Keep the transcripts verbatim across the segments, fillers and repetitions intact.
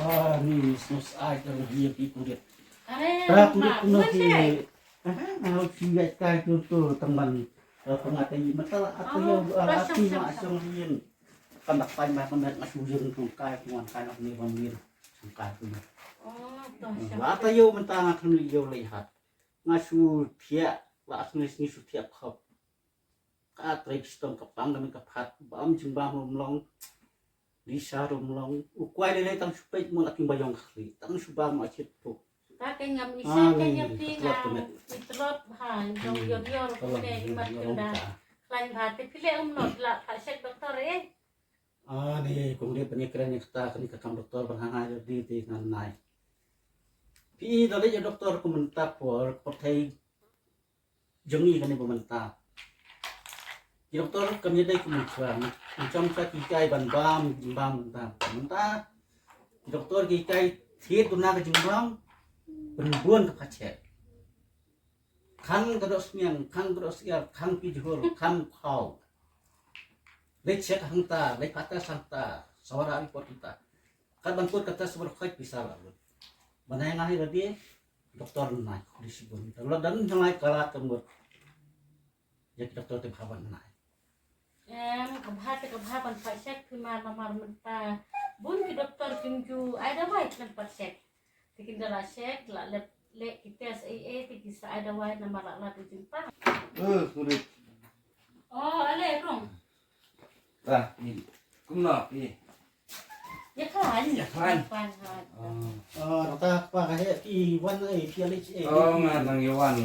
Ah, ni snus ai dang hi pi kurit. Are, ta kurit ma, kuno ma hi. Sek. Aha, na u chi ya kai tu tu tang ban. Pengata i matala apa yo ala ti ma song yin. Kan dak pai ma kan dak ngasu yin tu kai kuan kai nak ni ban mir. Song kai tu. Oh, to. Wa ta yo mentang aku ni yo lihat. Nga shu thiah, la shu ngi shu thiah khop. Ka trei stom ka pang ka min ka phat, bam jingbam rum long. Lisa rum long. U kwai lei lei tang shu peit mo la king bayong khli. Tang shu bam ma chit puk. Ta ke ngam isa ke ngam ti ngam itlop ha jong yor yor ko ne imat kenda. Klan ba te pile um not la pha sek doktor eh. Ah, ni kong dia panyekren ni kata kani ka kam doktor ban hangai di ti ngan nai. Pi da lei doktor ko mynta por pyrthei jong i kane ba mynta. Ki doktor kam ïadei kum chwa. Cham sa ki kai ban bam bam mynta. Mynta ki doktor ki kai thied duna ka jingbam. Pynbun ka pachet. Khang ka dok smiang, khang ka dok siar, khang pi jhur, khang khau. Leit check hangta, leit pata sangta, sawara report hangta. Kat ban kut kata sawara khoi pisa la lut. Banai ngai lagi doktor nai khuli sibun. Kalau dan ngai kala kemut. Ya ki doktor te bhaban nai. Em, ka bha te ka bha ban pha check phi mar namar mynta. Bun ki doktor kim ju ai dawai kan pha check. Te kin da la check, la lep lek ki test ei ei te ki sa ai dawai namar la la te jin pa. Eh, sorry. Oh, ale rong. Ah, ni. Kumno, ni. Ïa khlaiñ. Ïa khlaiñ. Khlaiñ, khlaiñ. Oh. Oh, ta pa ka he ki wan ai P L H A. Oh, nga nang ïa wan.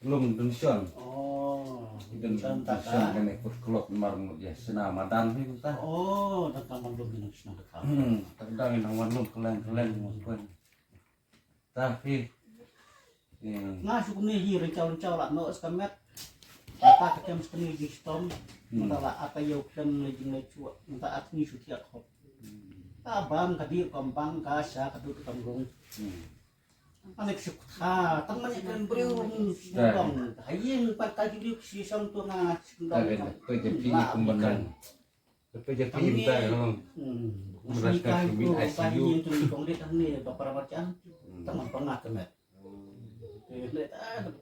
Lum Dunshon. Oh, Dun Dunshon ta Dunshon ka. Kane kut klok mar mut ïa sna madan hi ta. Oh, ta ka man lum Dunshon ta ka. Hmm, ta ka dang nang wan lum kelen kelen mut kuen. Ta hi. Eh. Nga shu kumne hi ring chau ring chau la no skamet. Ta ka kem skani di stom. Hmm. Ta la ata yo klem le jing le chua. Ta at ni shu thiak hop. Hmm. Ta bam ka di kam bang ka sha ka du kam rung. Hmm. Ane ki shu kata, tang mane kren briew, shu dong. Ha ïing pat ka ki briew ki shu shong tu nga, shu dong. Pe je pi kum ban nang. Pe je pi im ta long. Kum ras ka shu mi I C U. Tu kong dia tang ni, ba para macam. Tang man panga kemet.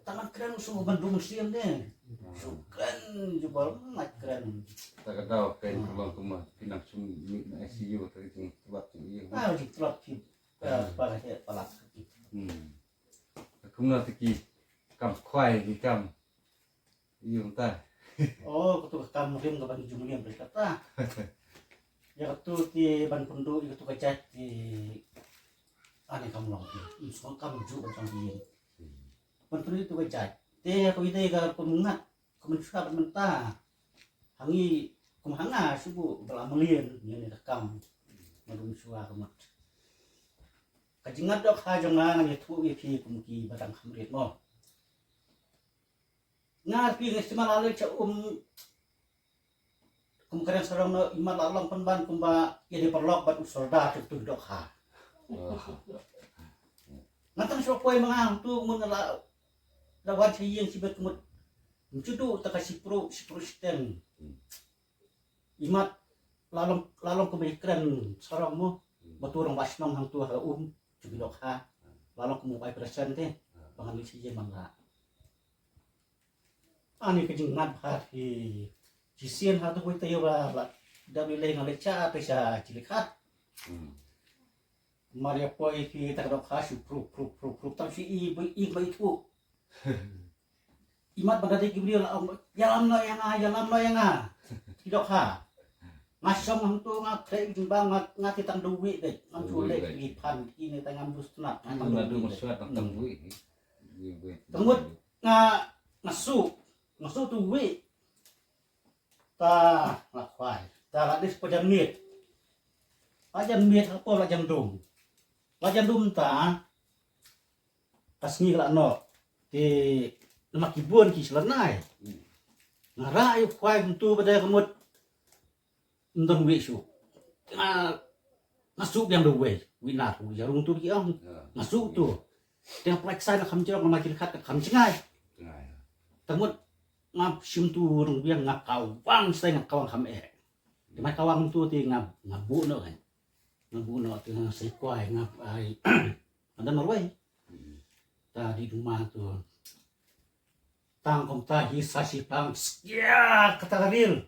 Tang man kren shu ban dum siam ni. Shu kren, ju bal mat kren. Ta ka dau kren ka long kuma, pinang shu mi I C U, ta ka jing tlap jing ïing. Ah, jing tlap ki. Ka para he palat. Hmm. Kumno te ki kam khwai ki kam. Ïa ta. Oh, katu ka kam rim ka ban jumliam bad kata. Ïa katu te ban pynduh ïa katu ka jait te. Ani kam long te. Sngewbha kam ju ban jumliam. Ban pynduh ïa katu ka jait. Te ko ite ka pynmyngat. Ka mynshuwa ka mynta. Ha ngi kum ha nga shu buh ba la mlien ïa kane ka kam. Nga dum shuwa ka mut. Ka jingngad dohkha jong nga ngan ïathuh ïa phi kum ki ba dang kham rit mo. Nga phi nga sima la leit sha um kum ka dang sarong no imat la long pynban kumba ïa dei paralok bad u sordar tu tu dohkha. Nga tang shu poi ma nga tu mun nga la da wan sha ïing shi bet kumut. Mchudu ta ka shipru, shipru shiteng. Hmm. Imat la long, la long kumba i kren sarong mo. Hmm. Ba tu rong ba shnong hang tu ha um, chuki dohkha. Hmm. La long kumba bai present te. Hmm. Ba ngan shi ïing man la. Ani ka jingmat bha hi. Shisien ha tu wei tayo ba la. Da bi lei ngan leit sha te sha Chilikhat. Hmm. Mar ïa poi ki ta ka dohkha shu prup, prup, prup, prup. Tang shu i, i, i, i, i, i. Imat ba ka dei ki briew la ong, ïalam noh ïa nga, ïalam noh ïa nga. Ki dohkha. Nga shong hangto nga khleh jingbam nga, nga te tang da wei dei. Ngam shu leh ki phan, ki ne tang ngam bus tnat, nga tang da wei dei. Tang mut nga, nga suk, nga suk tu wei. Ta la khwai. Ta la dis pa jan miet. La jan miet ha por la jan dum. La jan dum ta. Ka sngi ka la noh. Te namar ki bun ki slanai. Nga rah ïa u khwai kumtu ba dei ka mut. Ym don wei shuh. Nga, nga suk biang da wei. Wei nar wei jarum tu ki ong. Nga suk tu. Te nga pynlait ksai na kham jrong namar ki khat ka kham jngai. Tang mut nga shim tu rung biang nga kawang stai nga kawang kham eh. Te mai kawang tu te nga, nga buh noh kan. Nga buh noh te nga sei kwai nga ai. Ada marwei. Ta di duma tu. Tang kumta hi sa shi pang. Skia kata ka ril.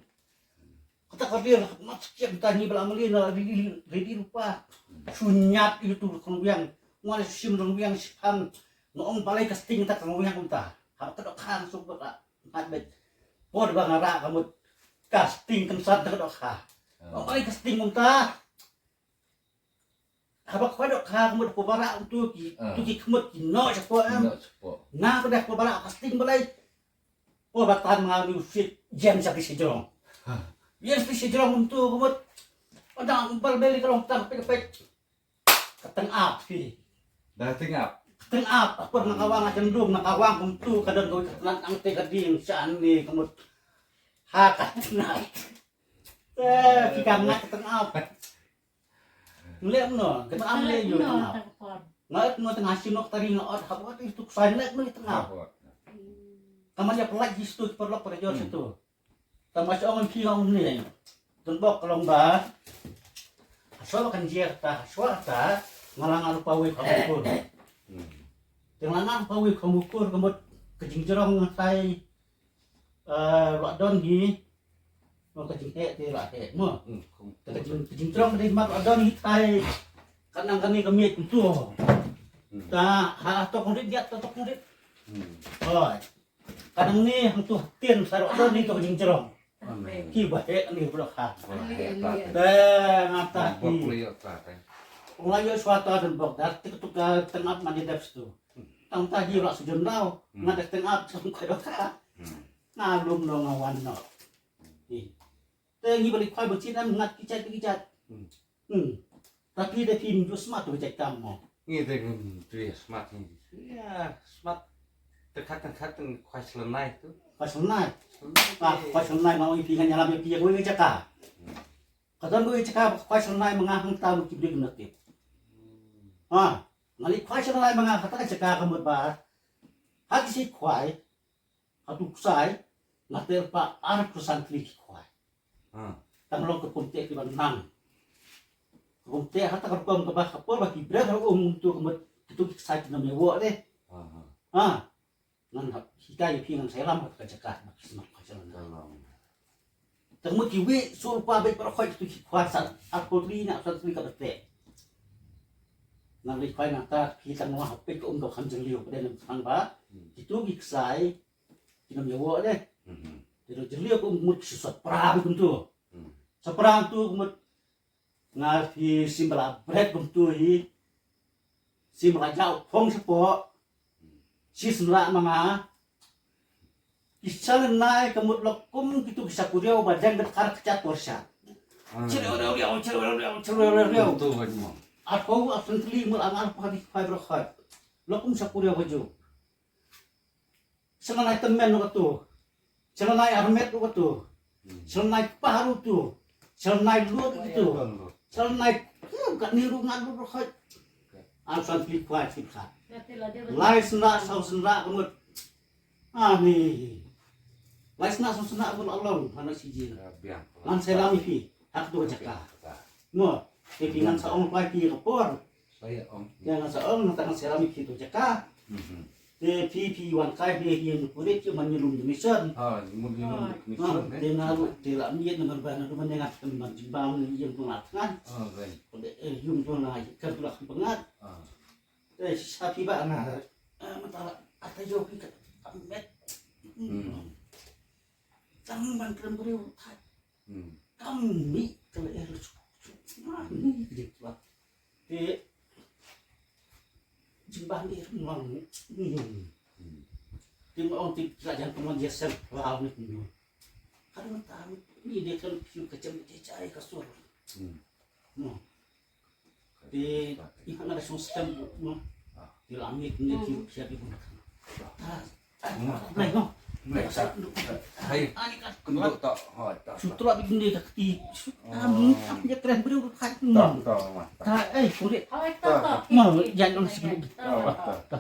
Kata ka ril mat skia kata ni bala mali na ril ril rupa. Sunyat itu kong biang. Ngwan sim rong biang shi pang. Ngong balai ka sting ta kong biang kumta. Hap ka dok khang suk baka. Ngat bet. Por ba ngara ka mut. Ka sting kan sat ka dok kha. Ngong balai ka sting kumta. Haba khoi dok kha khmut pubara tu ki Ah. tu ki khmut ki no chapo em. No chapo. Na ko dah pubara fasting balai. Pubara tan ma ni usit jem sa ki sejrong. Ha. Jem sa ki sejrong tu khmut. Ada bal beli ka long tang pek pek. Ka teng ap ki. Dah teng ap. Ka teng ap apa na kawang aja ndum na kawang kum tu ka don ko ka tenan ang te ka ding shan ni khmut. Ha ka tenan. Eh, ki ka ngat ka teng ap. Nglek no, kena am le yo tengah. Nglek no tengah sino tari nga ot hap ot itu kusai nglek no tengah. Kaman ya pelak jistu perlok pada jor situ. Tama si ong ki ong ni. Tembok kelong ba. Asal kan jia ta, asal ta ngalang alu pawi kamukur. Tengah lang pawi kamukur kemut kejing jerong tai. Eh, wak don hi. Mo ka jingheh te wak heh mo. Ka jing ka jingtrong dei mat wak don hi tai. Kanang kani ka miet tu. Ta ha tok rit diat tok rit. Oi. Kanang ni hang tu tin sa wak don hi tu ka jingtrong. Ki ba heh ni bro ha. Te ngata ki. Ula yo swata dan bok dar tik tu ka tengap mani dap situ. Tang ta hi rak sejam dau. Ngat tengap song kai ka. Nga lum no nga wan no. Te ngi balik khoi bachin am ngat kichat kichat. Hmm. Tapi da phi ju smat tu kichat kam mo. Ngi te ngi tu ya smat ngi. Ya smat. Tekhat tekhat teng khoi selenai tu. Khoi selenai. Selenai. Ah, khoi selenai ma ngi phi ngan nyalam ya phi ya koi jaka. Ka don koi jaka khoi selenai ma nga hang ta mu kibrik na tip. Ha, ngali khoi selenai ma nga hata jaka ka mut ba. Ha ki si khoi. Hatu ksai, nga ter pa ar phew san tylli ki khwai. Tang long ka pumte ki ban nang. Ka pumte hata ka rukom ka ba ka por ba ki bret ha um tu ka mut kitu ki ksai ki nam ïa wok de. Ha. Ngan hap hikai ïa phi ngan sai lam ka jaka ba ki smat ka jalan. Tang mut ki wi sul pa bek para khwai kitu ki khwai san ar phew tylli na san tylli ka bete. Ngan ri khwai nang ta ki tang wa hap pek ka um ka kham jylliew ka den nang ba. Kitu ki ksai Ki nam ïa wok de. Te do jylliew ka um mut ki sa prang kumtu. Sa prang tu mut nga phi sim bala bret kumtu hi. Sim bala jaw phong shapoh. Shi sngewlah ma nga. Ki sa lynai ka mut lok kum kitu ki sa kuriaw ba dang ka kar ka chat por sha. Chireo reo reo, chireo reo reo, chireo reo reo. Kumtu ba mo. Arphew, arphew tylli mut nga arphew hadi five rokhat. Lok kum sa kuriaw ba ju. Shalnai tymmen ruh katu. Shalnai armet ruh katu. Shalnai pah ruh tu. Shalnai lut ruh tu. Shalnai kat ni ruh ngat ruh ruh khot. Am san pli kwai pli khat. Lai sna saw sna ka mut. Ani. Lai sna saw sna ka mut Allah hana sijil. Ngan selam ïa phi. Hak tu jaka. Mo. Te phi ngan sa ong kwai phi ka por. Saya ong. Te ngan sa ong ngan sa selam ïa phi tu jaka. Te phi phi wan kai phi hi ngan kurit ki man ïalum de mission. Ha, ngan ïalum de mission. Te na lu te la miet ngan ban ngan ban ngan ban jibam ni ïa ngan ngan. Ha, ben. Ko de eh yung tu na kan tu la kan pengat. Ha. Te sa phi ba na. Eh, mentara ata yo phi ka met. Hmm. Tang ban krem krem. Hmm. Kam mi kala eh lu. Mani di tuat. Te jimban eh ruang. Hmm. Te ma ong te kala jan teman dia sel. Wow ni. Kan mentang ni dia kan piu kacang dia cai kasur. Hmm. No. Te i hanga da song stem mo. Ti la mi ni ti sia di mo. Ta. Nai no. Nai sa. Hai. Ani ka. Kundu ta. Ha ta. Sutra bi ni ka ti. Am am ya kren bru ka ti mo. Ta ma. Ta eh kulit. Ta. Ma ya nong sik. Ta. Ta.